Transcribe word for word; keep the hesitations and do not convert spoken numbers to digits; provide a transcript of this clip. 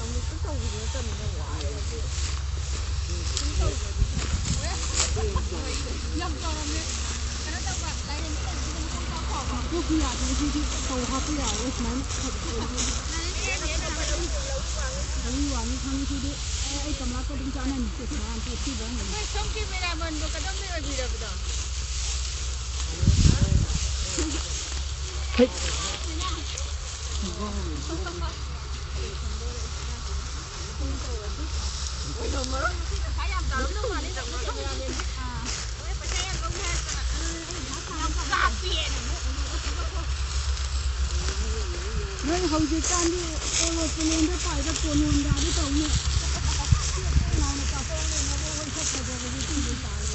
ꯑꯃꯨꯛꯁꯨ ꯇꯧꯕꯤꯗꯨ ꯅꯠꯇꯕꯅꯤꯅ ꯋꯥꯔꯦ꯫ ꯌꯥꯝ ꯆꯥꯎꯔꯝꯃꯦ꯫ ꯀꯩꯅꯣ ꯇꯧꯕ, ꯂꯥꯏꯔꯦꯝꯕꯤ ꯂꯩꯕꯗꯨꯗ ꯃꯀꯣꯛ ꯆꯥꯎ ꯐꯥꯎꯕ꯫ ꯀꯣꯛꯁꯨ ꯌꯥꯗ꯭ꯔꯦ, ꯁꯤꯗꯤ ꯇꯧ ꯍꯥꯞꯄ ꯌꯥꯔꯣꯏ, ꯁꯨꯃꯥꯏꯅ ꯈꯔ ꯇꯧꯔꯒ꯫ ꯂꯧꯔꯤ ꯋꯥꯅꯤ ꯈꯪꯉꯤ, ꯁꯤꯗꯤ꯫ ꯑꯦ, ꯑꯩ ꯀꯃꯂꯥ ꯀꯗꯨꯝ ꯆꯥꯅꯅꯤ, ꯁꯦ, ꯁꯨꯃꯥꯏꯅ ꯇꯧ, ꯁꯤ ꯕ꯭ꯔꯥꯟ ꯑꯩꯈꯣꯏ ꯁꯣꯝꯒꯤ ꯃꯦꯔꯥꯃꯟꯗꯣ ꯀꯗꯣꯝꯗꯩ ꯑꯣꯏꯕꯤꯔꯕꯅꯣ? ꯅꯣꯏ ꯍꯧꯖꯤꯛꯀꯥꯟꯗꯤ ꯑꯦꯔꯣꯄ꯭ꯂꯦꯟꯗ ꯄꯥꯏꯕ ꯇꯣꯟ ꯍꯣꯟꯗꯥꯗꯤ ꯇꯧꯅꯤ꯫ ꯅꯥꯎꯅ ꯆꯥꯊꯣꯛꯑꯒ ꯃꯕꯨꯛ ꯍꯣꯏ ꯁꯛ ꯐꯖꯕꯗꯤ ꯇꯨꯝꯕ ꯇꯥꯔꯦ꯫